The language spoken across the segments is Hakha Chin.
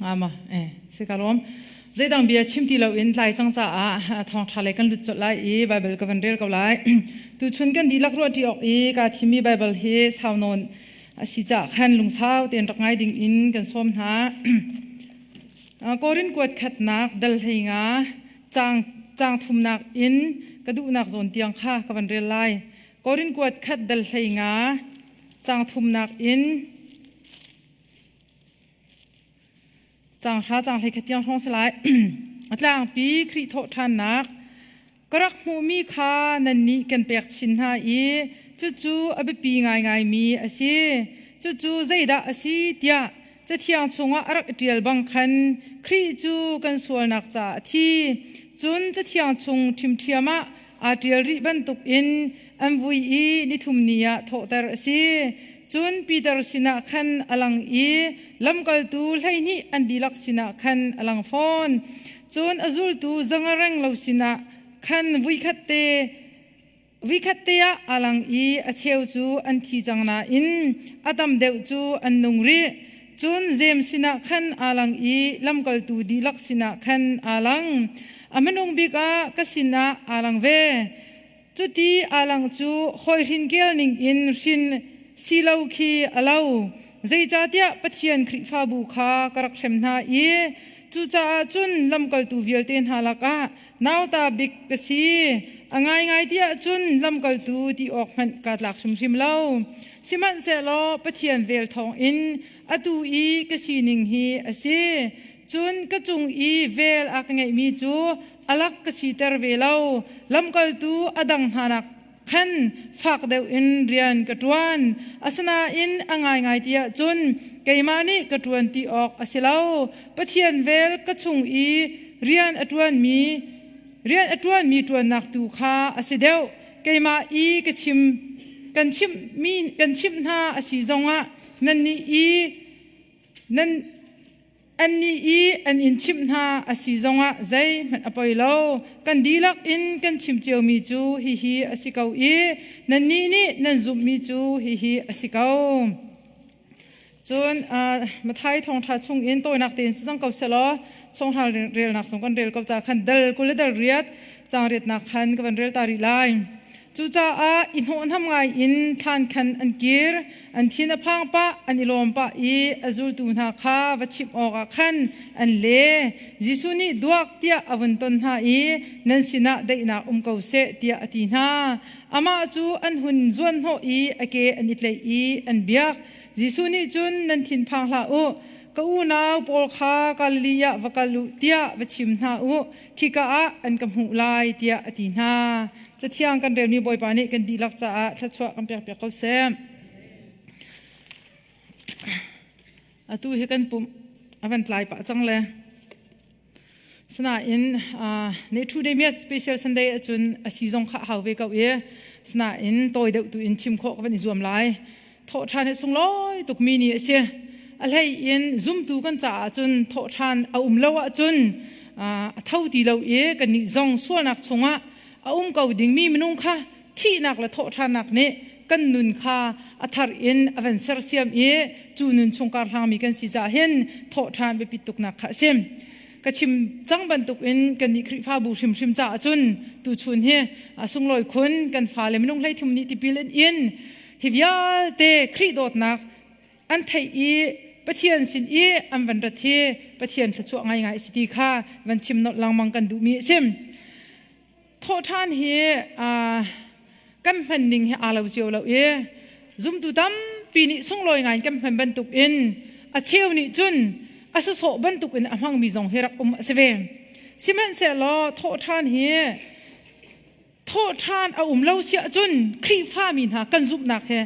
Ngama eh si ka lawm. Zeidang bia chim ti loin tlai cang caah thawngṭha lei kan lut colh lai i Baibal ka van rel ko lai. Tuchun kan dihlak ruah ṭi awk i kaa thimmi Baibal hi sau nawn a si caah khan lungsau tein rak ngai ding in kan sawm hna. Korin kuat khatnak dal hlei nga caang caang thumnak in ka duhnak zawn tiang kha ka van rel lai. Korin kuat khat dal hlei nga caang thumnak in Caang hra caang hlei khat tiang hrawng si lai. A tlangpi Khrih thawh ṭhannak ka rak hmuhmi kha nannih kan pek chin hna i cucu a biapi ngaingaimi a si. Cucu zeidah a si tiah Cathiang chungah a rak i ṭial bang khan Khrih cu kan sualnak caah a thi. Cun Cathiang chung ṭhimṭhiam ah aa ṭial rih bantukin an vui i nithum ni ah thawhter a si. Cun Peter sinah khan a lang i lamkaltu 12 an dihlak sinah khan a lang fawn. Cun a zultu zanga reng lo sinah khan vuikhat te Vikhat te ah a lang i a cheu cu an thi cang nain a tam deuh cu an nung rih. Cun Jeim sinah khan aa lang i lamkaltu dihlak sinah khan aa lang. A hmanung bik ah ka sinah aa lang ve. Cuti aa lang cu hawi hrinkel ning in hrin si lo khi a lo. Zeicahtiah Pathian Khrihfabu kha ka rak hrem hna i cucaah cun lamkaltu vialte hna lakah nauta bik ka si. A ngaingai ti ahcun lamkaltu ti awk hmanh kaa tlak hrimhrim lo. Sihmanhsehlaw Pathian vel thawngin atu i ka sining hi a si. Cun ka cung i vel a ka ngeihmi cu alak ka siter ve lo. Lamkaltu a dang hna nak khan fak deuh in rian ka ṭuan. Asinain a ngaingai ti ahcun keimah nih ka ṭuan ti awk a si lo. Pathian vel ka chung i rian a ṭuanmi rian a ṭuanmi ṭuannak tu kha a si deuh. Keimah i ka chim kan chimhmi kan chimh hna a si zongah nannih i nan Annih i an in chimh hna a si zongah zeihmanh a poi lo. Kan dihlak in kan chim ciomi cu hihi a si ko i nannih nih nan zumhmi cu hihi a si ko. Cun Matthai thawngṭha chungin tawinak tein si cang ko selaw chawngṭha relnak zong kan rel ko ca khan dal 20 le dal riat caang riatnak khan ka van rel ta rih lai. Cucaah i hnawhhnam ngai in thlan khan an kir, an thin a phang pah, an i lawm pah i a zultu hna kha va chimh awkah khan an le. Jesuh nih duak tiah a vun ton hna i nan sinah daihnak um ko seh tiah a ti hna. Amah cu an hun zuanhnawh i a ke an i tlaih i an biak. Jesuh nih cun nan thinphang hlah u, ka unau pawl kha Galilee ah va kal u tiah va chim hna u. Khika ah an ka hmuh lai tiah a ti hna. Cathiang kan relmi Bawipa nih kan dihlak caah thluachuah kan pekpiak ko seh. Atu hi kan pumh a van tlai pah cang le. Sinain ne thu day miat special Sunday ahcun a si zong kha hau ve ko i sinain tawi deuh tu in chim khawh ka van i zuam lai. Thawh ṭhan hi sunglawi tukmi ni a si. A hlei in zumtu kan caah cun thawh ṭhan a um lo ahcun a tho ti lo i kannih zong sualnak chungah a um ko dingmi minung kha thihnak le thawh ṭhannak nih kan nun kha a thar in a van sersiam i cu nun chungkar hlangmi kan si caah hin thawh ṭhan biapit tuknak kha a si. Ka chim cang bantukin kannih Khrihfabu hrimhrim caah cun tuchun hi sunglawi khun kan fale minung 13 nih tipil in in Hi vialte Khrih dawtnak an theih i Pathian sin i an van rat hi Pathian thluachuah ngaingai a si ti kha van chim nolh lengmang kan duhmi a si. Thawhṭhan hi kan hman ning hi aa lo cio lo i zumtu tampi nih sunglawi ngai in kan hman bantuk in a cheu nih cun a sawsawh bantuk in a hmangmi zong hi rak um a si ve. Sihmanhsehlaw thawhṭhan hi thawhṭhan a um lo si ahcun Khrihfami hna kan zumhnak he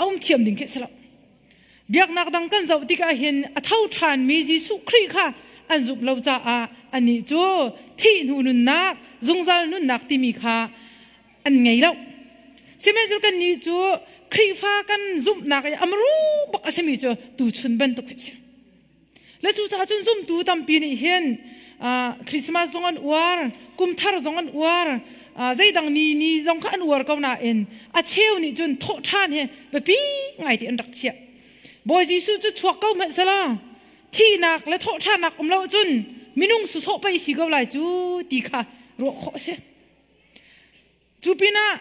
a um thiam ding khi a si lo. Biaknak dang kan zoh tikah hin a tho ṭhanmi Jesuh Khrih kha an zumh lo caah anih cu thih hnu nunnak, zungzal nunnak timi kha an ngei lo. Sihmanhsehlaw kannih cu Khrihfa kan zumhnak i a muru bak a simi cu tuchun bantuk hi a si. Le cucaah cun zumtu tampi nih hin Christmas zong an uar, kum thar zong an uar, zeidang ni ni zong kha an uar ko nain a cheu nih cun thawh ṭhan hi biapi ngai ti an rak chiah. Bawi Jesuh cu chuak ko hmanh selaw Thihnak le thawhṭhannak um lo cun minung sawsawh pei si ko lai cu ti kha ruah khawh a si. Cu pinah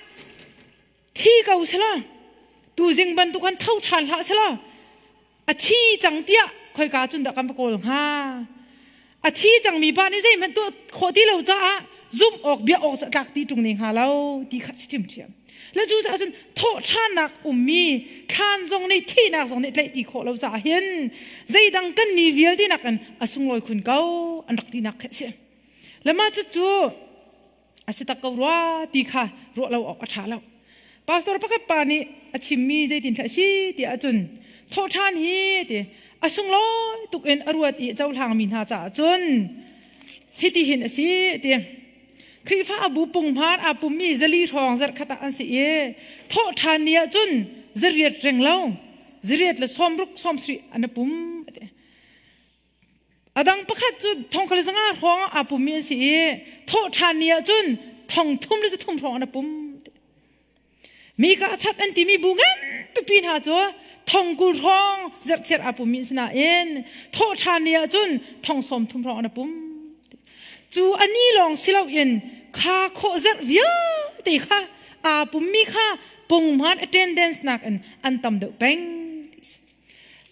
thi ko selaw tuzing bantuk kan tho ṭhan hlah selaw a thi cang tiah khoika cun dah kan va kawl hnga? A thi cangmi pa nih zeihmanh tuah khawh ti lo caah zumh awk bia awk cu a tlak ti ṭung ne hnga lo ti kha si ṭhiamṭhiam. Le cu caah cun thawhṭhannak ummi thlan zong nih thihnak zong nih tlaih ti khawh lo caah hin zeidang kan ni vialte nakin a sunglawi khun ko an rak tinak khi a si. Le mah cucu a si tak ko rua ti kha ruah lo awk a ṭha lo. Pastor pakhat pa nih a chimmi zeitin thla a si tiah cun thawhṭhan hi ti a sunglawi tuk in a ruat i cohlangmi hna caah cun hiti hin a si ti Khrihfa abu punghman aa pummi zali hrawng zarhkhat ah an si i thawhṭhan ni ah cun zariat reng lo zariat le sawmruk sawmsarih an i pum ti. A dang pakhat cu thongkhat le zanga hrawng aa pummi an si i thawhṭhan ni ah cun thong thum le zathum hrawng an i pum. Mika chat an timi bu ngan pipi hna cu thong 20 hrawng zerhchiar aa pummi an si nain thawhṭhan ni ah cun thong 30 hrawng an i pum. Cu a ni lawng si loin kha khawh zerh vialte kha aa pummi kha punghman attendance nakin an tam deuh peng.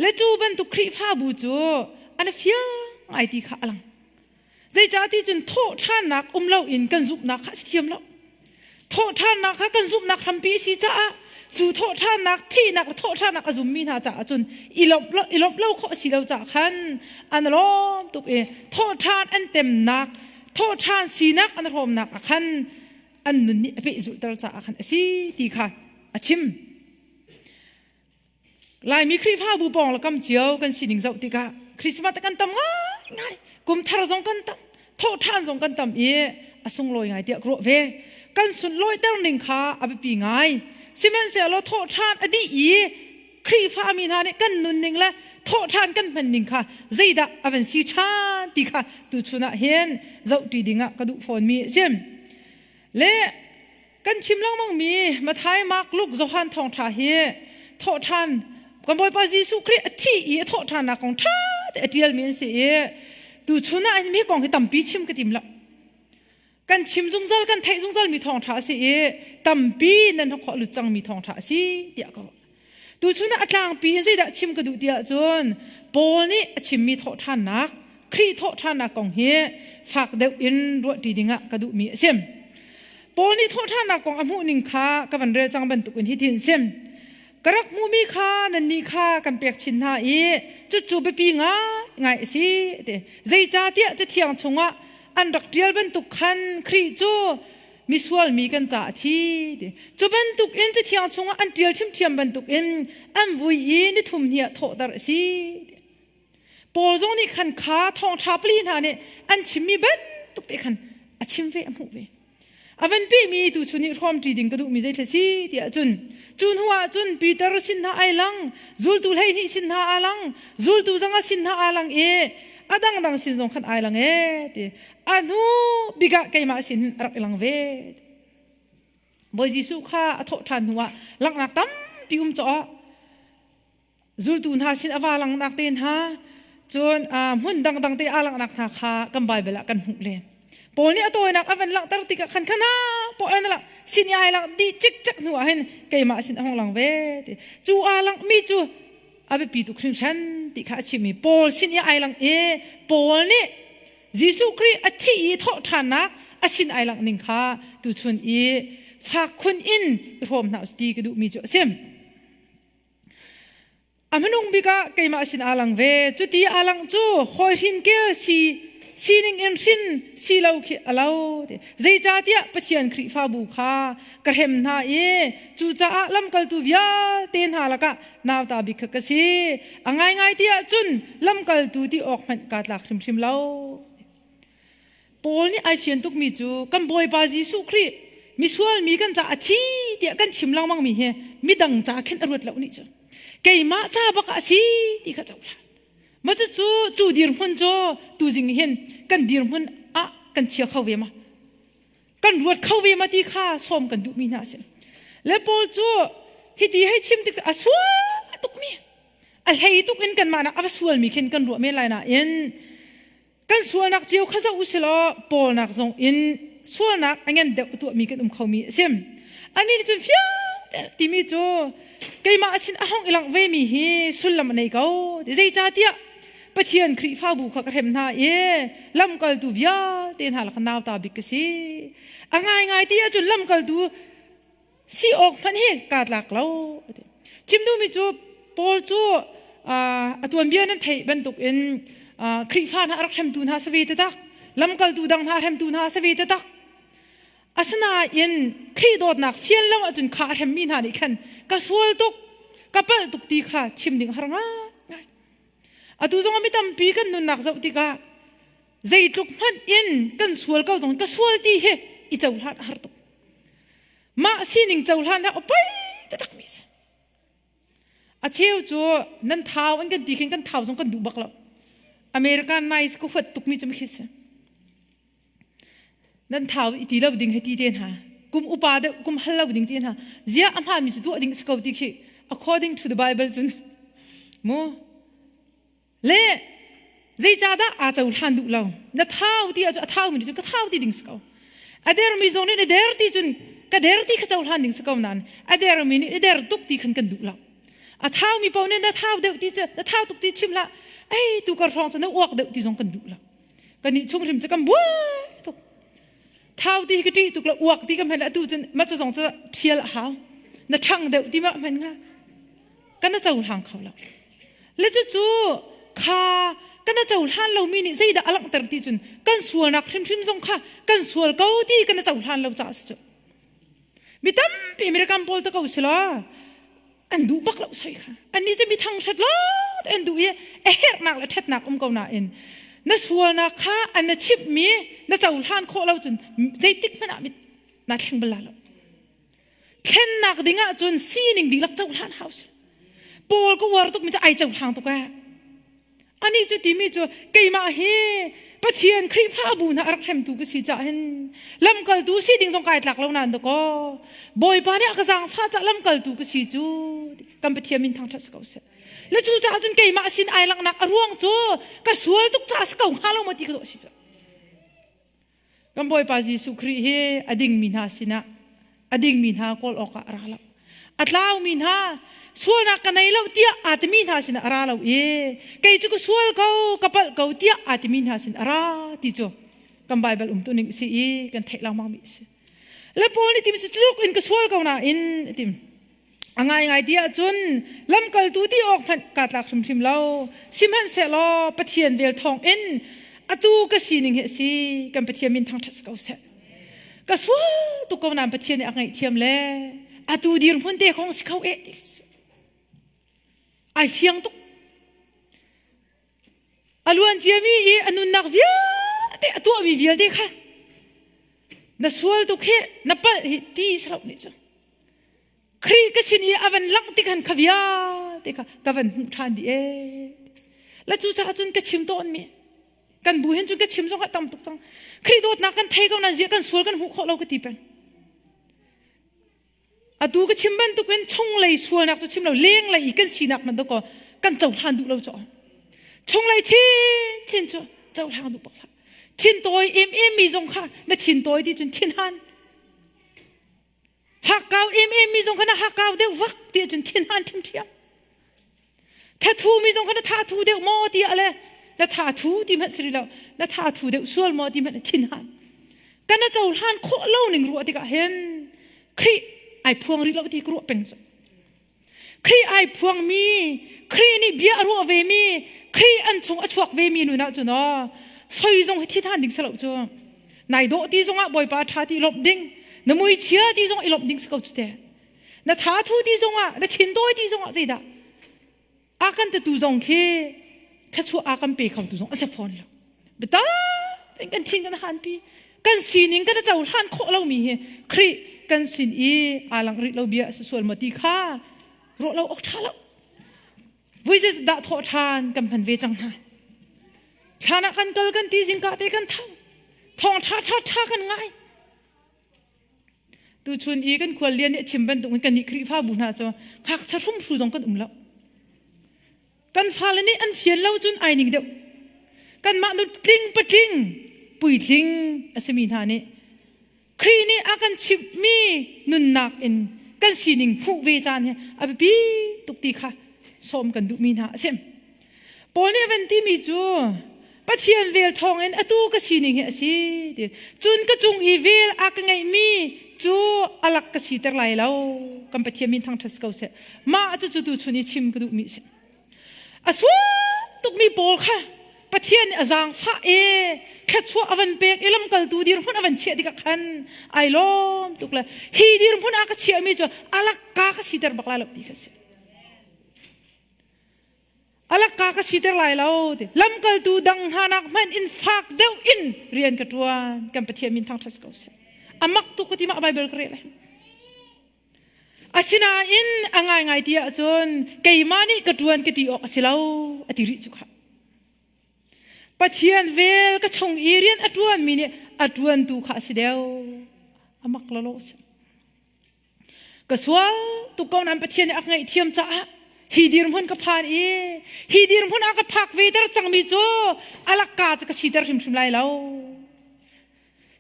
Le cu bantuk Khrihfabu cu an fiang ngai ti kha a lang. Zeicahti cun thawhṭhannak um loin kan zumhnak kha a si thiam lo. Thawhṭhannak kha kan zumhnak hrampi a si caah cu thawhṭhannak thihnak le thawhṭhannak a zummi hna caah cun i lawmh lo, i lawmh lo khawh a si lo caah khan an lawm tuk i thawhṭhan an temnak thawhṭhan sinak an hrawmnak ah khan an nun nih a pehzulhter caah khan a si ti kha a chim. Laimi Khrihfabu pawng le kam cio kan sining zoh tikah Christmas kan tam ngaingai kum thar zong kan tam thawhṭhan zong kan tam i a sunglawi ngai tiah ka ruah ve kan sunlawiter ning kha a biapi ngai sihmanhsehlaw thawhṭhan a dih i Khrihfa mi hna nih kan nunning le thawhṭhan kan hman ning kha zeidah a van si ṭhan ti kha tuchun ah hin zohṭi ding ah ka duh fawn mi a si le Kan chim lengmangmi Matthai, Mark, Luke, Johan thawngṭha hi thawhṭhan kan Bawipa Jesuh Khrih a thih i a thawhṭhannak kong ṭha te a ṭialmi an si i tuchun ah hi kong hi tampi chim ka tim lo. Kan chim zungzal, kan theih zungzalmi thawngṭha a si i tampi nan khawh lut cangmi thawngṭha a si tiah ka ruah. Tuchun ah a tlangpi in zeidah chim ka duh tiah cun Paul nih a chimmi thawhṭhannak, Khrih thawhṭhannak kong hi fak deuh in ruahṭi dingah ka duhmi a si. Paul nih thawhṭhannak kong a hmuh ning kha ka van rel cang bantukin hitin a sim. Ka rak hmuhmi kha nannih kha kan pek chin hna i cucu biapi ngaingai a si. Ti. Zeicahtiah Cathiang chungah an rak ṭial bantuk khan Khrih cu misual mi kan ca a thi ti cu bantuk in cathiang chungah an ṭial ṭhiamṭhiam bantuk in an vui i nithum hnih ah thawhter a si Paul zong nih khan kha thawngṭha pali hna nih an chimmi bantuk te khan a chim ve a hmuh ve a van pehmi tu chun nih hrawmṭi ding ka duhmi zei thil si tiah cun cu hnu ah cun Peter sin hna ai lang zultu 12 sin hna aa lang zultu zanga sin hna aa lang i a dangdang sin zong khan ai lang e ti A hnu bik ah keimah sin hin a rak i lang ve. Bawi Jesuh kha a thawh ṭhan hnuah langhnak tampi um caw zultu hna sin a va langhnak te hna cun hmun dangdang te aa langhnak hna kha kan Bible ah kan hmuh len. Paul nih a tawinak a van langhter tikah khan khana pawl an lang sin i ai lang di cikcek hnu ah hin keimah sin a hung lang ve ti. Cu aa langh mi cu a biapi tuk hringhran ti kha a chim i Paul sin i ai lang i Paul nih Jesuh Khrih a thih i thawhṭhannak a sin ai langh ning kha tuchun i fak khun in i hrawm hna ti ka duhmi cu a si. A hmanung bik ah keimah sin aa lang ve. Cuti aa langh cu hawi hrin kel si sining in hrin si lo khi a lo. Zeicahtiah Pathian Khrihfabu kha ka hrem hna i cucaah lamkaltu vialte hna lakah nauta bik kha ka si. A ngaingai ti ahcun lamkaltu ti awk hmanh kaa tlak hrimhrim lo. Paul nih ai fian tukmi cu kan Bawipa Jesuh Khrih misual mi kan ca a thi tiah kan chim lengmang mi hi midang ca khin a ruat lo nih cu keimah ca bak ah a si ti kha cohlan. Ma cu cu cu dirhmun cu tuzing hin kan dirhmun ah kan chia kho ve ma? Kan ruat kho ve ma ti kha sawm kan duhmi hna a si. Le Paul cu hiti hei chim tik a sual tukmi. A hlei tuk in kanmah nak a va sualmi khin kan ruah men lai nain kan sualnak cio kha zoh usilaw pawlnak zong in sualnak a ngan deuh tuahmi kan um khomi a si. Ani nih cun fiang timi cu keimah sin a hong i langh vemi hi sullam a nei ko. Zeicahtiah Pathian Khrihfabu kha ka hrem hna i lamkaltu vialte hna lakah nauta bik ka si. A ngaingai ti ahcun lamkaltu si awk hmanh hi kaa tlak lo. Chim duhmi cu Paul cu a tuanbia nan theih bantukin Khrihfa hna a rak hremtu hna si ve taktak. Lamkaltu dang hna hremtu hna si ve taktak. Asinain Khrih dawtnak fian lo ahcun kha a hremmi hna nih khan ka sual tuk, ka palh tuk ti kha chim ding har ngai. Atu zong mi tampi kan nunnak zoh tikah zeitluk hmanh in kan sual ko zong ka sual ti hi i cohlan a har tuk. Mah sining cohlan hi a poi taktak mi si. A cheu cu nan thau an kan ti khin kan thau zong kan duh bak lo. American nice ka huat tuk mi cu khi si. Nan thau i ti lo ding he ti te hna. Kum upa deuh kum hal lo ding ti hna. Zia a hmaan mi cu tuah ding si ko ti khi according to the Bible cun mu le zeicahdah aa cohlan duh lo na thau ti ahcun a thau mi nih cun ka thau ti ding si ko a dermi zong nih na der ti cun ka der ti kha cohlan ding si ko nain a dermi nih na der tuk ti khan kan duh lo a thau mi paoh nih na thau deuh ti cu na thau tuk ti chim hlah ei tu kar hrawng cu na uak deuh ti zong kan duh lo kan nih chung hrim cu kan buai tuk thau ti ka ṭih tuk lo uak ti ka hman atu cun ma cu zong cu ṭhial a hau na ṭhang deuh ti ma hman nga kan na cohlang kho lo le cucu kha kan na cohlan lomi nih zeidah a langhter ti cun kan sualnak hrimhrim zong kha kan sual ko ti kan na cohlan lo caah si cu mi tampi American pawl te ko si law an duh bak lo soi kha annih cu mi thang hret lo te an duh i a herhnak le ṭhatnak um ko nain na sualnak kha an na chimhmi na cohlan khawh lo cun zeitik hmanh ah naa thleng bal la lo thlennak ding ah cun sining dihlak cohlan hau si Paul ka uar tuk mi cu ai cohlang tuk eh Anih cu timi cu keimah hi Pathian Khrihfabu hna a rak hremtu ka si caah hin lamkaltu si ding zong kai tlak lo nain dakaw Bawipa nih a ka zaangfah caah lamkaltu ka si cu kan Pathian min thangṭhat si ko seh. Le cu caah cun keimah sin ai langhnak a ruang cu ka sual tuk caah si ko hnga lo maw ti ka dawh si cu. Kan Bawipa Jesuh Khrih hi a dingmi hna sinah a dingmi hna kawl awkah a ra lo. A tlaumi hna sualnak ka nei lo tiah aa timi hna sinah a ra lo i kei cu ka sual ko ka palh ko tiah aa timi hna sin a ra ti cu kan Baibal umtu ning si i kan theih lengmang mi a si. Le Paul nih tim cu tluk in ka sual ko nain a tim. A ngaingai ti ahcun lamkaltu ti awk hmanh kaa tlak hrimhrim lo. Sihmanhsehlaw Pathian vel thawngin atu ka sining hi a si. Kan Pathian min thangṭhat si ko seh. Ka sual tuk ko nain Pathian nih a ngaihthiam le atu dirhmun te kong si kho eh ti ai fiang tuk. A luan ciami i a nunnak vialte a tuahmi vialte kha na sual tuk hi na palh hi ti si lo nih cu. Khrih ka sin i a van langh tik han kha vialte kha ka van hmuh ṭhan dih ee. La cu caah cun ka chim tawnmi kan bu hin cun ka chim zong ah tam tuk cang. Khrih dawtnak kan thei ko nan zia kan sual kan hmuh khawh lo ka ti peng. Atu ka chim bantukin chunglei sualnak cu chim lo lenglei i kan sinak man dakaw kan cohlan duh lo cu. Chunglei chin chin cu cohlang duh bak hlah. Thin tawi em em mi zong kha na thin tawi ti cun thin han. Hakkau em em mi zong kha na hakkau deuh vak ti ahcun thin han ṭhiamṭhiam. Thathu mi zong kha na tha thu deuh maw ti ah le na tha thu ti hmanh si rih lo na tha thu deuh sual maw ti hmanh thin han. Kan na cohlan khawh lo ning ruah tikah hin Khrih ai phuang rih lo ti ka ruah peng cu. Khrih ai phuangmi, Khrih nih bia a ruah vemi, Khrih an chung a chuak vemi nun ahcun aw soi zong hi thi than ding si lo cu. Nai dawh ti zongah Bawipa ṭha ti lawmh ding, na mui chia ti zong i lawmh ding si ko cu te. Na tha thu ti zongah, na thin tawi ti zongah zeidah a kan tatu zong khi thluachuah a kan pe kho tu zong a si fawn lo. Biatak tein kan thin kan hanpi. Kan sining kan cohlan khawh lomi hi Khrih kan sin i aa langh rih lo bia a si sual maw ti kha ruah lo awk ṭha lo. Vui dah thawh ṭhan kan hman ve cang hna. Thlan ah kan kal kan ti zingka te kan tho. Thawng ṭha ṭha ṭha kan ngai. Tuchun i kan khual lian nih a chim bantuk in kan nih Khrihfabu hna cu ngakchia hrumhru zong kan um lo. Kan fale nih an fian lo cun ai ning deuh. Kanmah nu tling patling puitling a simi hna nih Khrih nih a kan chimhmi nunnak in kan sining hmuh ve caan hi a biapi tuk ti kha sawm kan duhmi hna a si. Paul nih a van timi cu Pathian vel thawngin atu ka sining hi a si ti. Cun ka cung i vel a ka ngeihmi cu a lak ka siter lai lo. Kan Pathian min thangṭhat ko seh. Mah cu cu tu chun i chim ka duhmi a si. A sual tukmi pawl kha Pathian nih a zaangfah i thluachuah a van pek i lamkaltu dirhmun a van chiah tikah khan ai lawm tuk le hi dirhmun ah ka chiahmi cu a lakka ka siter bak lai lo ti kha a si. A lakka ka siter lai lo ti. Lamkaltu dang hna nak hmanh in fak deuh in rian ka ṭuan. Kan Pathian min thangṭhat ko seh. A mak tuk ka ti mah Bible ka rel. Asinain a ngaingai ti ahcun keimah nih ka ṭuan ka ti awk a si lo a ti rih cu khah. Pathian vel ka chung i rian a ṭuanmi nih a ṭuantu kha a si deuh. A mak lalo a si. Ka sual tuk ko nain Pathian nih a ka ngaihthiam caah hi dirhmun ka phan i hi dirhmun ah ka phak ve ter cangmi cu a lakka cu ka siter hrimhrim lai lo.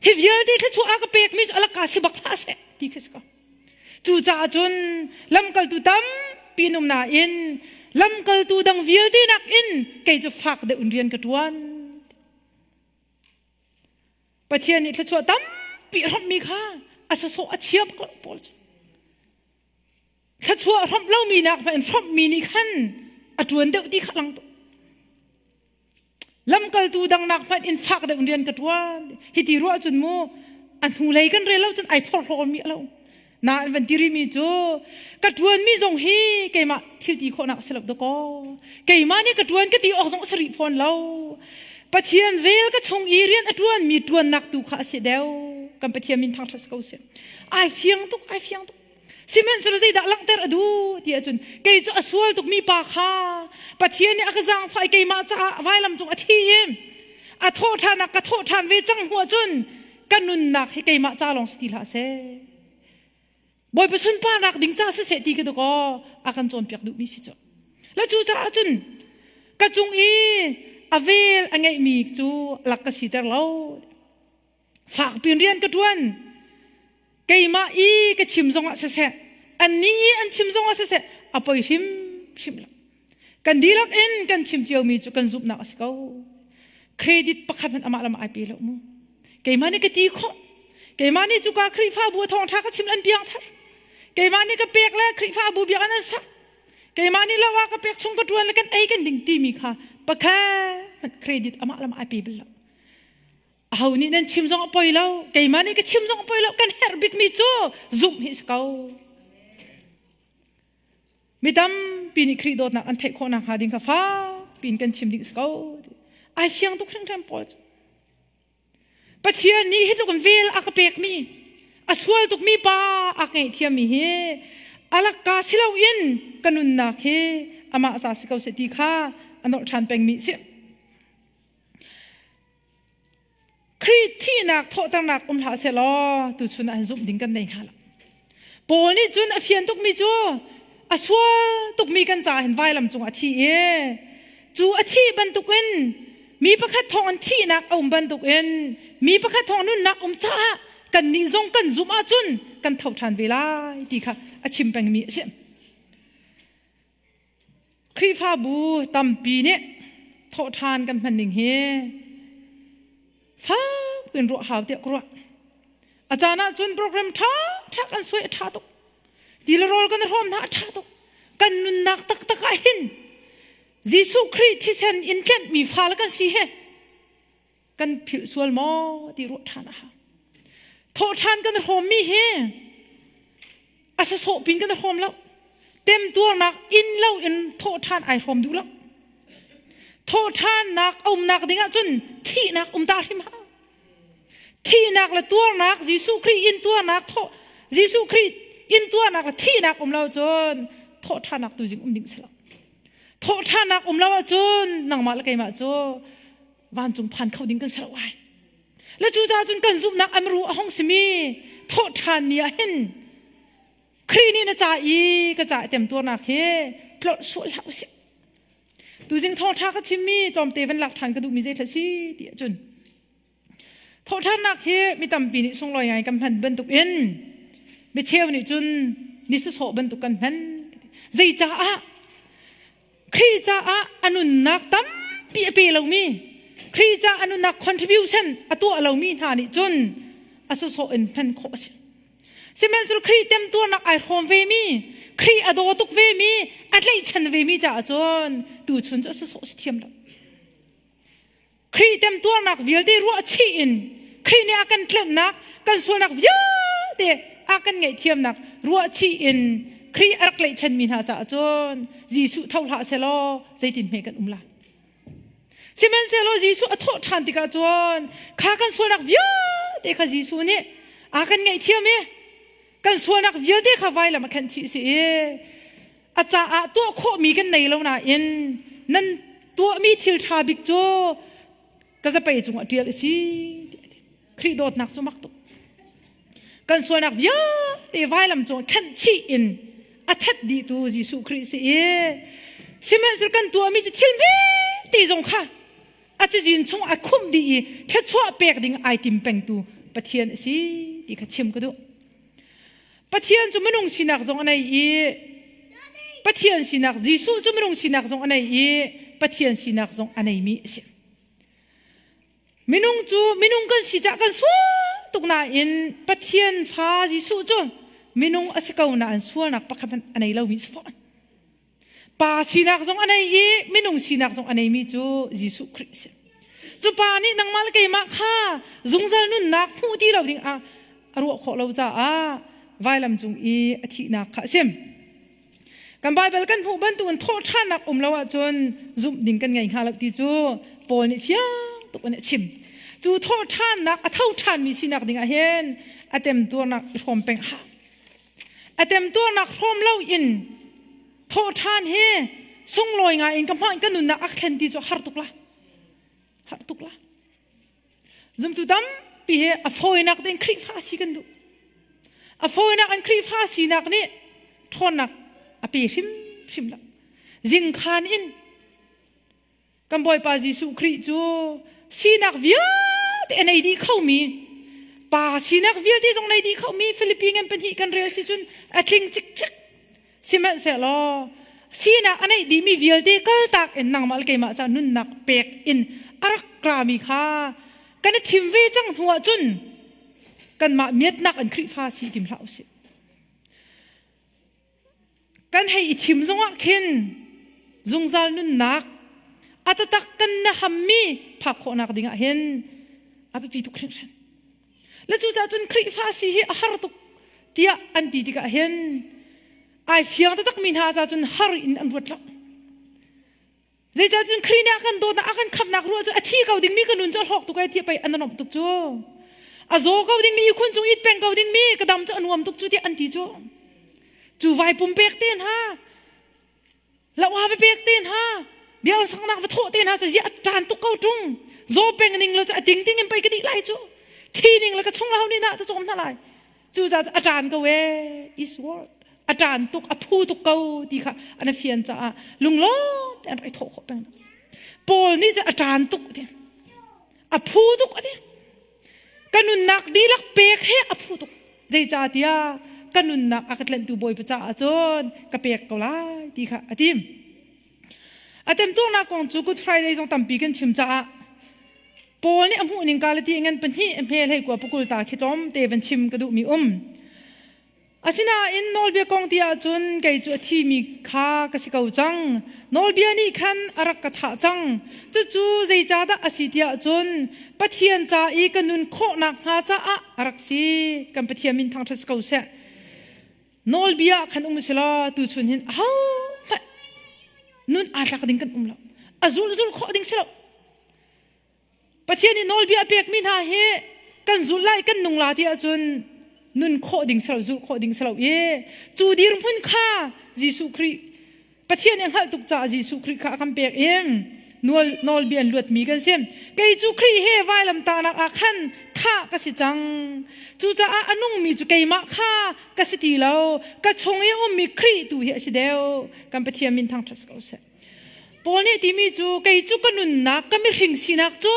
Hi vialte thluachuah a ka pekmi cu a lakka si bak hlah seh ti khi si ko. Cucaah cun lamkaltu tampi an um nain lamkaltu dang vialte nakin kei cu fak deuh in rian ka ṭuan. Pathian nih thluachuah tampi a hramhmi kha a sasawh a chia bak lo Paul cu. Thluachuah hramh lomi nak hmanh in hramhmi nih khan a ṭuan deuh ti kha lang tuk. Lamkaltu dang nak hmanh in fak deuh in rian ka ṭuan. Hiti ruah cun mu a hnulei kan rel lo cun ai phorhlawmi a lo. Nain van ti rihmi cu ka ṭuanmi zong hi keimah thil ti khawhnak a si lo dakaw. Keimah nih ka ṭuan ka ti awk zong a si rih fawn lo. Pathian vel ka chung i rian a ṭuanmi ṭuannak tu kha a si deuh. Kan Pathian min thangṭhat ko seh. Ai fiang tuk, ai fiang tuk. Sihmanhsehlaw zeidah langhter a duh ti ahcun kei cu a sual tukmi pa kha Pathian nih a ka zaangfah i keimah caah vailam cung a thi i a thawh ṭhan ah ka thawh ṭhan ve cang hnu ahcun ka nunnak hi keimah ca lawng si ti hlah seh. Bawipa sunparnak ding ca siseh ti ka dakaw a kan cawnpiak duhmi si cu. Le cu caah cun ka cung i a vel a ngeihmi cu lak ka siter lo. Fakpi in rian ka ṭuan. Keimah i ka chim zongah siseh, annih i an chim zongah siseh, a poi hrimhrim lo. Kan dihlak in kan chim ciomi cu kan zumhnak a si ko. Credit pakhat hmanh amah lam ai pe lo mu. Keimah nih ka ti khawh. Keimah nih cuka Khrihfabu thawngṭha ka chim an piang thar. Keimah nih ka pek le Khrihfabu biakinn an sak. Keimah nih lo ah ka pek chung ka ṭuan le kan ei kan ding timi kha pakhat credit amah lam ai pe bal lo. Aho nih nan chim zong a poi lo, keimah nih ka chim zong a poi lo, kan herh bikmi cu zumh hi si ko. Mi tampi nih Khrih dawtnak an theih khawh nakhnga ding kha fak piin kan chim ding si ko. Ai fiang tuk hringhran Paul cu. Pathian nih hi tluk in vel a ka pekmi, a sual tukmi pa a ka ngaihthiammi hi alakka si loin ka nunnak hi amah ca si ko seh ti kha a nolh ṭhan pengmi si. Khrih thihnak thawhternak um hlah sehlaw tuchun ah hin zumh ding kan nei hnga lo. Paul nih cun a fian tukmi cu a sual tukmi kan caah hin vailam cung a thi i cu a thih bantukin mi pakhat thawng in thihnak a um bantukin mi pakhat thawng nunnak um caah kannih zong kan zumh ahcun kan tho ṭhan ve lai ti kha a chim pengmi a si. Khrihfabu tampi nih thawhṭhan kan hman ning hi fak piin ruah hau tiah ka ruah. A caan ahcun program ṭha ṭha kan suai a ṭha tuk. Ti le rawl kan i hrawm hna a ṭha tuk. Kan nunnak taktak ah hin Jesuh Khrih thisen in tlenhmi fale kan si hi kan philh sual maw ti ruah ṭhan a hau. Thawhṭhan kan i hrawmmi hi a sasawh pin kan i hrawm lo. Temtuarnak inn lo in thawhṭhan ai hrawm duh lo. Thawhṭhannak a umnak ding ahcun thihnak um ta hrim hau. Thihnak le tuarnak Jesuh Khrih in tuarnak thawh Jesuh Khrih in tuarnak le thihnak um lo cun thawhṭhannak tu zing um ding si lo. Thawhṭhannak um lo ahcun nangmah le keimah cu vancung phan kho ding kan si lo ai le cucaah cun kan zumhnak amru a hong simi thawh ṭhan ni ah hin Khrih nih na ca i ka ca i temtuarnak hi tlolh sual hlah usih. Tuzing thawngṭha ka chimmi tlawmte van lak ṭhan ka duhmi zei thla si ti ahcun thawhṭhannak hi mi tampi nih sunglawi ngai kan hman bantuk in micheu nih cun ni sawsawh bantuk kan hman. Zeicaah Khrih caah a nunnak tampi a pe lomi Khrih caah a nunnak contribution a tuah lomi hna nih cun a sawsawh in hman khawh a si. Sihmanhsehlaw Khrih temtuarnak ai hrawm vemi, Khrih a daw tuk vemi, a tlaihchan vemi caah cun tuchun cu a sawsawh si thiam lo. Khrih temtuarnak vialte ruahchih in Khrih nih a kan tlenhnak, kan sualnak vialte a kan ngaihthiamnak ruahchih in Khrih a rak tlaihchanmi hna caah cun Jesuh tho hlah selaw zeitin hme kan um lai. Sihmanhsehlaw Jesuh a thawh ṭhan tikah cun kha kan sualnak vialte kha Jesuh nih a kan ngaihthiam i kan sualnak vialte kha vailam a khenh chih si i a caah tuah khawhmi kan nei lo nain nan tuahmi thil ṭha bik cu ka zapei cungah ṭial a si Khrih dawtnak cu mak tuk kan sualnak vialte vailam cung khenh chih in a that dihtu Jesuh Khrih si i sihmanhsehlaw kan tuahmi cu thil hmete zong kha a cazin chung a khumh dih i thluachuah pek ding ai tim pengtu Pathian a si ti kha chim ka duh. Pathian cu minung sinak zong a nei i Pathian sinak Jesuh cu minung sinak zong a nei i Pathian sinak zong a neimi a si. Minung cu minung kan si cah kan sual tuk nain Pathian fa Jesuh cu minung a si ko nain sualnak pakhat hmanh a nei lomi si fawn. Pa sinak zong a nei i minung sinak zong a neimi cu Jesuh Khrih a si. Cu pa nih nangmah le keimah kha zungzal nunnak hmuh ti lo ding ah a ruah khawh lo caah vailam cung i a thihnak kha a sim. Kan Baibal kan hmuh bantukin thawhṭhannak um lo ahcun zumh ding kan ngei hnga lo ti cu Paul nih fiang tuk in a chim. Cu thawhṭhannak a tho ṭhanmi sinak ding ah hin a temtuarnak i hrawm peng a hau. A temtuarnak hrawm lo in thawhṭhan hi sunglawi ngai in ka hmang ka nunnak a thlen ti cu har tuk la. Har tuk la. Zumtu tampi hi a fawinak tein Khrihfa si kan duh. A fawinak in Khrihfa sinak nih ṭhawnnak a pe hrimhrim lo. Zingkhan in kan Bawipa Jesuh Khrih cu sinak vialte a nei dih khomi pa sinak vialte zong nei dih khomi Filipi ngan pahnih kan rel si cun a tling cikcek Sihmanhsehlaw sinak a neih dihmi vialte kaltak in nangmah le keimah ca nunnak pek in a rak rami kha kan i thim ve cang hnu ahcun kanmah miatnak in Khrihfa si tim hlah usih. Kan hei i thim zongah khin zungzal nunnak a tatak kan na hammi phak khawhnak dingah hin a biapi tuk hringhran. Le cucaah cun Khrihfa si hi a har tuk tiah an ti tikah hin ai fiang taktakmi hna ca cun har in an ruat lo. Zeicah cun Khrih nih a kan dawtnak a kan khamhnak ruah cu a thi ko dingmi ka nun cu a hlawk tuk ai tiah pei an nuamh tuk cu. A zaw ko dingmi ihkhun cung it peng ko dingmi ka dam cu a nuam tuk cu tiah an ti cu. Cu vai pumpek te hna Loha va pek te hna biang saknak va thawh te hna cu ziah ṭan tuk ko ṭung zaw peng ning lo cu a ting ting in pei ka dih lai cu thi ning le ka chung lahu nih na ta cawm hna lai cu za a ṭan ko ee is word a ṭan tuk a phu tuk ko ti kha an fian caah lunglawm te an rak i thawh khawh peng Paul nih cu a ṭan tuk ti a phu tuk ati Ka nunnak dihlak pek he a phu tuk. Zeicahtiah ka nunnak a ka tlenhtu Bawipa caah cun ka pek ko lai ti kha a tim. A temtuarnak kong cu Good Friday zong tampi kan chim caah Paul nih a hmuh ning Galati ngan pahnih hme hlei kua pakul ta khi tlawm te van chim ka duhmi um. Asinain nawlbia kong ti ahcun kei cu a thimi kha ka si ko cang. Nawlbia nih khan a rak ka thah cang. Cucu zeicahdah a si tiah cun Pathian ca i ka nun khawh nakhnga caah a rak si. Kan Pathian min thangṭhat si ko seh. Nawlbia ah khan um si law tuchun hin ahohmanh nun aa tlak ding kan um lo. A zulh zulh khawh ding si lo. Pathian nih nawlbia a pekmi hna hi kan zulh lai kan nung la ti ahcun nun khawh ding si lo zulh khawh ding si lo i cu dirhmun kha Jesuh Khrih Pathian nih hngalh tuk caah Jesuh Khrih kha a kan pek i nawl nawlbia in luatmi kan si. Kei cu Khrih he vailamtahnak ah khan thah ka si cang. Cucaah a nungmi cu keimah kha ka si ti lo. Ka chung i ummi Khrih tu hi a si deuh. Kan Pathian min thangṭhat si ko seh. Paul nih timi cu kei cu ka nunnak ka mihring sinak cu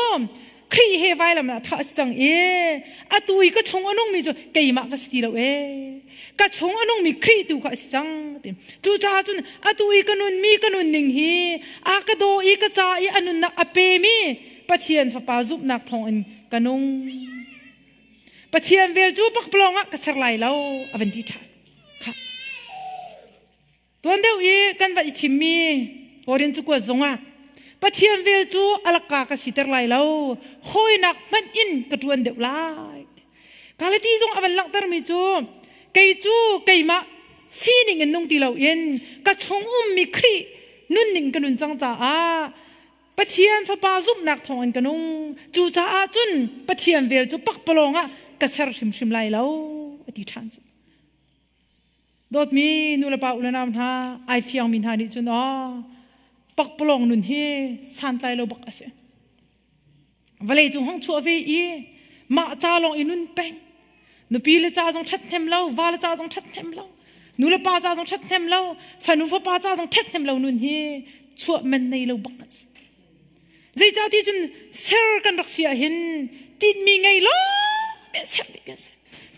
Khrih he vailam ah thah a si cang i atu i ka chung a nungmi cu keimah ka si ti lo ee. Ka chung a nungmi Khrih tu kha a si cang ti. Cucaah cun atu i ka nunmi ka nunning hi a ka daw i ka ca i a nunnak a pemi Pathian Fapa zumhnak thawngin ka nung. Pathian vel cu pakpalawng ah ka ser lai lo a van ti ṭhan. Khah. Tuan deuh i kan va i thimmi Korin cakuat zongah Pathian vel cu a laka ka siter lai lo, hawinak hmanh in ka ṭuan deuh lai. Galati zong a van langhtermi cu kei cu keimah sining in nung ti loin ka chung ummi Khrih nunning ka nun cang caah Pathian Fapa zumhnak thawngin ka nung. Cucaah cun Pathian vel cu pakpalawng ah ka ser hrimhrim lai lo, a ti ṭhan cu. Dawtmi nulepa unau hna, ai fiangmi hna nih cun aw pakpalawng nun hi santlai lo bak a si. Vawlei cung hong chuah ve i mah ca lawng i nun peng. Nupi le ca zong ṭhathnem lo, va le ca zong ṭhathnem lo, nu le pa ca zong ṭhathnem lo, fanu fapa ca zong ṭhathnem lo nun hi chuah man nei lo bak a si. Zeicahti cun ser kan rak si ahhin tinhmi ngei lawng te ser dih kan si.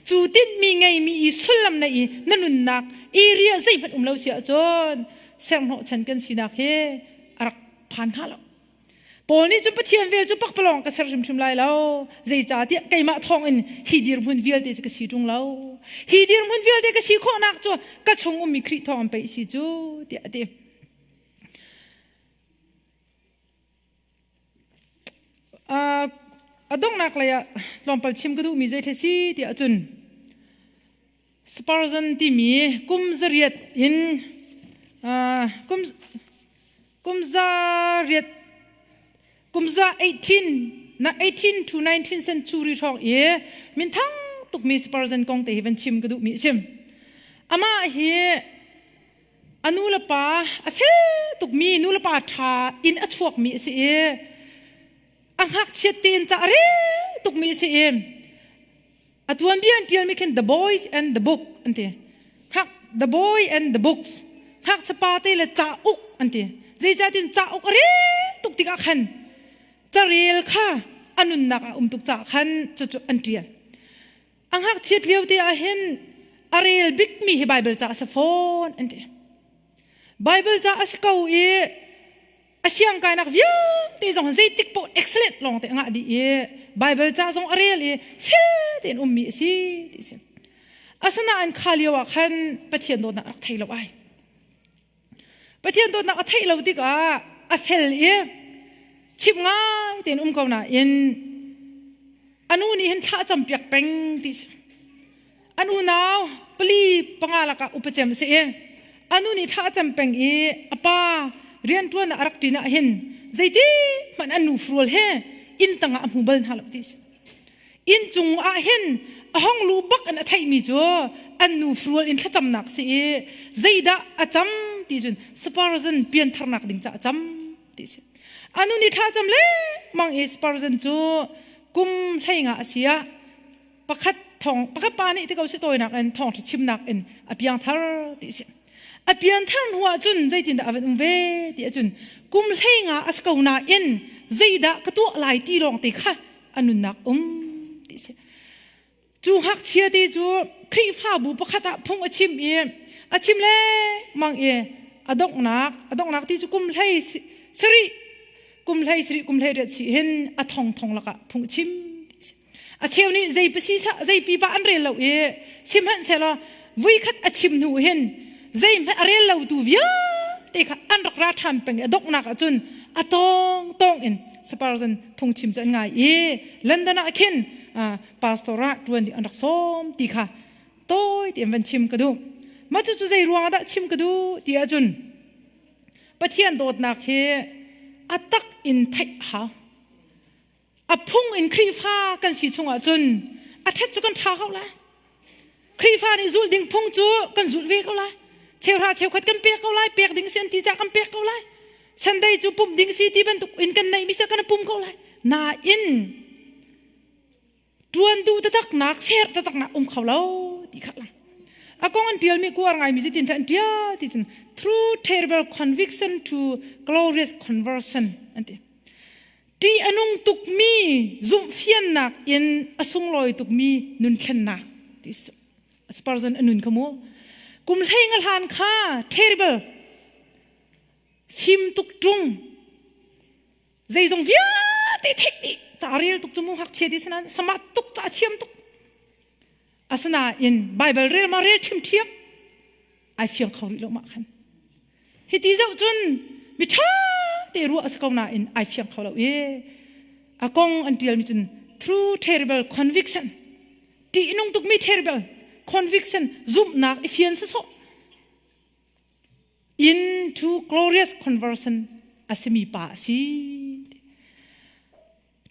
Cu tinhmi ngeimi i sullam na i na nunnak area zeihmanh um lo si ahcun serhnawhchan kan sinak hi a rak phan hnga lo. Paul nih cun Pathian vel cu pakpalawng ka ser hrimhrim lai lo. Zeicahtiah keimah thawngin hi dirhmun vialte cu ka si ṭung lo. Hi dirhmun vialte ka si khawhnak cu ka chung ummi Khrih thawng in pei si cu tiah a ti. A donghnak lei ah tlawmpal chim ka duhmi zei si tiah cun Spurgeon timi kum zariat in kum kum zariat kum za 18 na 18 to 19 century hrawng i minthang tukmi Spurgeon kong te hi van chim ka duhmi a chim. Amah hi a nu le pa a fel tukmi nu le pa ṭha in a chuakmi a si i a ngakchiat tein ca a rel tukmi a si i A tuanbia an ṭialmi khin The Boys and the Book an ti. Hngak The Boy and the Books. Ngakchia te le cauk an ti. Zeicahtiah cauk a rel tuk tikah khan carel kha a nunnak ah um tuk caah khan cucu an ṭial. A ngakchiat lio te ah hin a rel bikmi hi Baibal ca a si fawn an ti. Baibal ca a si ko i a siangkainak vialte zong zeitik paoh excellent lawng te a ngah dih i Bible ca zong a rel i fel tein ummi a si ti si. Asinain kha lio ah khan Pathian dawtnak a rak thei lo ai. Pathian dawtnak a theih lo tikah a fel i chim ngai tein um ko nain a nu nih hin thla a campiak peng ti si. An unau pali panga lakah upa cem a si i a nu nih thla a cam peng i a pa rianṭuan ah a rak ṭin ah hin zeiti hmanh an nu furual he inn tangah a hmu bal hna lo ti si. Inn cung ah hin a hong lu bak in a theihmi cu an nu furual in thlacamnak si i zeidah a cam ti cun Spurgeon piantharnak ding ca a cam ti si. A nu nih thla cam lengmang i Spurgeon cu kum hleinga a si ah pakhat thong pakhat pa nih ti ko si tawinak in thawngṭha chimnak in a piangthar ti si a pianthar hnu ah cun zeitindah a van um ve ti ahcun kum hleinga a si ko nain zeidah ka tuah lai ti lawng te kha a nunnak um ti si cu ngakchia te cu Khrihfabu pakhat ah phung a chim i a chim lengmang i a donghnak a donghnak ti cu kum hlei sarih kum hlei sarih kum hlei riat si hin a thong thong lakah phung a chim A cheu nih zei zei pipa an rel lo i sihmanhsehlaw vuikhat a chim hnu hin zeihmanh a rel lotu vialte kha an rak ra ṭhan peng i a donghnak ah cun a tawng tawng in Spurgeon phungchim cu an ngai i London ah khin pastor ah ṭuan ding an rak sawm ti kha tawi tein van chim ka duh. Mah cucu zei ruangah dah chim ka duh ti ahcun Pathian dawtnak hi a tak in theih a hau. A phung in Khrihfa kan si chung ahcun a ṭhat cu kan ṭha ko lai. Khrihfa nih zulh ding phung cu kan zulh ve ko lai. Cheuhra cheukhat kan pek ko lai, pek ding si an ti caah kan pek ko lai. Sunday cu pumh ding si ti bantuk in kan neih mi si kan pum ko lai. Nain ṭuan duh taktaknak ser taktaknak um kho lo ti kha lang a kong an ṭialmi kuar ngaimi cu tin an ṭial ti cun. Through terrible conviction to glorious conversion an ti. Ṭih a nung tukmi zumhfiannak in a sunglawi tukmi nun thlennak ti Spurgeon a nun kha mu. Kum hlei nga hlan kha terrible fim tuk ṭung zeizong vialte theih dih ca rel tuk cu mu ngakchia ti sanan smart tuk ca thiam tuk asinain Bible rel ma rel ṭhimṭhiam ai fiang kho rih lo mah khan hiti zoh cun mi ṭha te ruah a si ko nain ai fiang kho lo i a kong an ṭialmi cun through terrible conviction ṭihnung tukmi terrible conviction zumhnak i fian sawsawh into glorious conversion a simi pa a si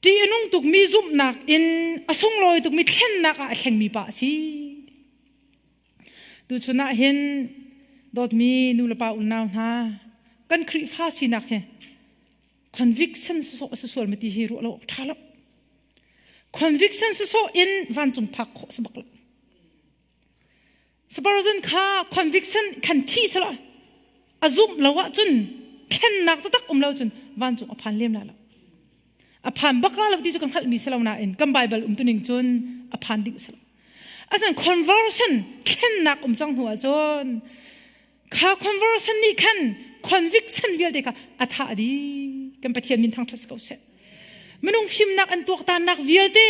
ṭih a nung tukmi zumhnak in a sunglawi tukmi thlennak ah a thlengmi pa a si Tuchun ah hin dawtmi nu le pa unau hna kan Khrihfa sinak hi conviction sawsawh a si sual ma ti hi ruah lo awk ṭha lo. Conviction sawsawh in vancung phak khawh si bak lo. Spurgeon kha conviction khan thi sala a zumh lo ahcun thlennak taktak um lo cun vancung a phan lem la lo. A phan bak la lo ti cu kan hngalhmi si lo nain kan Bible um tuning cun a phan ding si lo. Asan conversion thlennak um cang hnu ahcun kha conversion nih khan conviction vialte kha a thah dih kan Pathian min thangṭhat si ko seh. Minung fimnak an tuaktannak vialte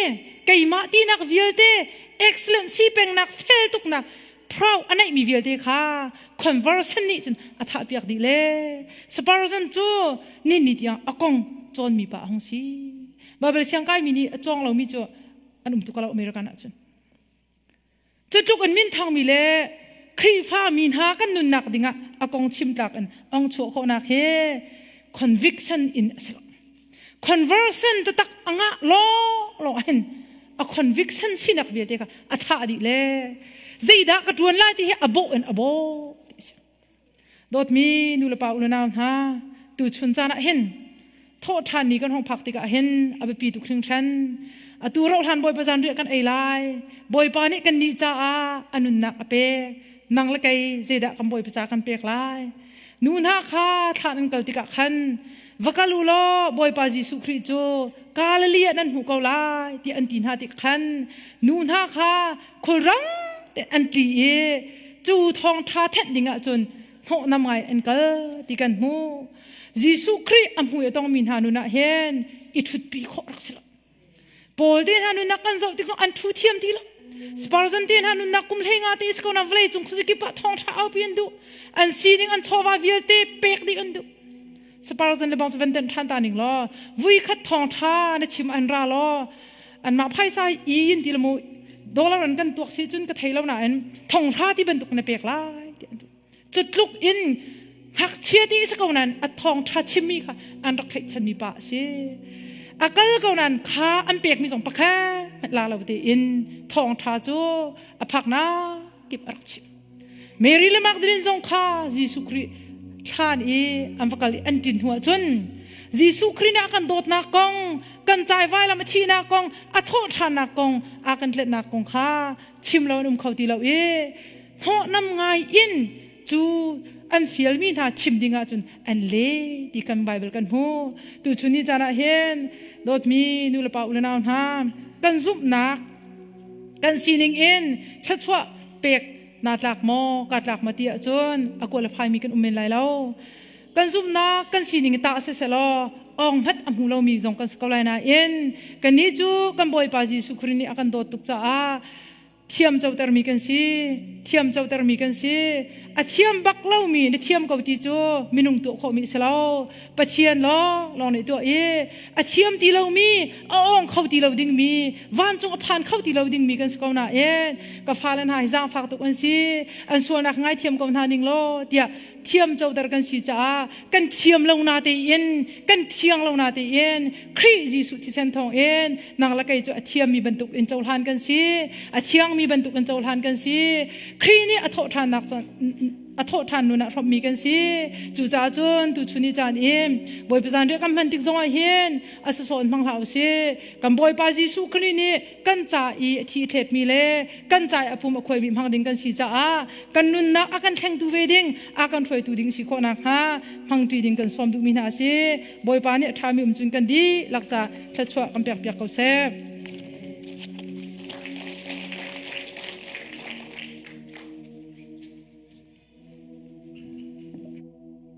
keimah tinak vialte excellent si pengnak fel tuknak proud a neihmi vialte kha conversion nih cun a thah piak dih le Spurgeon cu ni ni tiang a kong cawnmi pa a hung si. Bible siang kaimi nih a cawng lomi cu an um tuk lo American ahcun. Cu tluk in minthangmi le Khrihfa mi hna kan nunnak dingah a kong chim tlak in ong chuah khawhnak hi conviction in a si lo. Conversion taktak a ngah law law hin a conviction sinak vialte kha a thah dih le zeidah ka ṭuan lai ti hi a bawh in a bawh ti a si. Dawtmi nulepa unau hna, tuchun caan ah hin thawhṭhan ni kan hong phak tikah hin a biapi tuk hringhran. Atu rauhhlan Bawipa zanriah kan ei lai. Bawipa nih kannih caah a nunnak a pek. Nang le kei zeidah kan Bawipa ca kan pek lai? Nu hna kha thlan an kal tikah khan va kal u law Bawipa Jesuh Khrih cu Galilee ah nan hmuh ko lai tiah an ti hna tik khan nu hna kha khulrang te an tli i cu thawngṭha thenh ding ahcun hnawhnam ngai an kal ti kan hmuh. Jesuh Khrih a hmui a tongmi hna nun ah hin i ṭhutpi khawh rak si lo. Paul te hna nunnak kan zoh tik zong an ṭhu thiam ti lo. Spurgeon te hna nunnak kum hlei nga te si ko na vawlei cung khuazakip ah thawngṭha aupi an duh. An sining an chawva vialte pek dih an duh. Spurgeon le bang cu van tenh ṭhan ta ning law vui khat thawngṭha na chim an ra law anmah phaisa i in ti le mu dollar an kan tuak si cun ka thei lo nain thonghra ti bantuk na pek lai ti an ti cu tluk in ngakchia ti si ko nain a thawngṭha chimmi kha an rak thlaihchanmi pa a si a kal ko nain kha an pekmi zong pakhat la lo tein thawngṭha cu a phaknak kip a rak chim Mary le Magdalene zong kha Jesuh Khrih thlan i an va kal i an ṭin hnu ahcun Jesuh Khrih nih a kan dawtnak kong, kan cai vailam a thihnak kong, a thawhṭhannak kong, a kan tletnak kong kha chim lo an um kho ti lo i hnawhnam ngai in cu an fialmi hna chim ding ahcun an le ti kan Bible kan hmu. Tuchun ni caan ah hin dawtmi nu le pa u le nau hna kan zumhnak kan sining in thluachuah pek naa tlak maw kaa tlak maw ti ahcun a qualify mi kan um men lai lo kan zumhnak kan sining tah siselaw ong hmat a hmu lomi zong kan si ko lai nain kannih cu kan Bawipa Jesuh Khrih nih a kan dawt tuk caah thiam cotermi kan si thiam cotermi kan si a thiam bak lomi na thiam ko ti cu minung tuah khawhmi si lo Pathian lawng lawng nih tuah i a thiam ti lomi a awng kho ti lo dingmi vancung a phan kho ti lo dingmi kan si ko nain ka fale hna hi zaangfak tuk an si an sualnak ngaithiam ko hna ning law tiah thiam coter kan si caah kan thiam lo na tein kan thiang lo na tein Khrih Jesuh thisen thawng in nang le kei cu a thiammi bantuk in cohlan kan si a thiangmi bantuk in cohlan kan si Khrih nih a thawh ṭhannak. A thawh ṭhan nun ah hrawmhmi kan si. Cucaah cun tuchun ni caan in Bawipa zanriah kan hman tik zongah hin a sawsawh in hmang hlah usih. Kan Bawipa Jesuh Khrih nih kan ca i a thi thletmi le kan ca i a pum a khuaimi hmang ding kan si caah kan nunnak a kan thlengtu ve ding, a kan hruaitu ding si khawh nakhnga hmangṭi ding kan sawm duhmi hna a si. Bawipa nih a ṭhami um cun kan dihlak ca thluachuah kan pekpiak ko seh.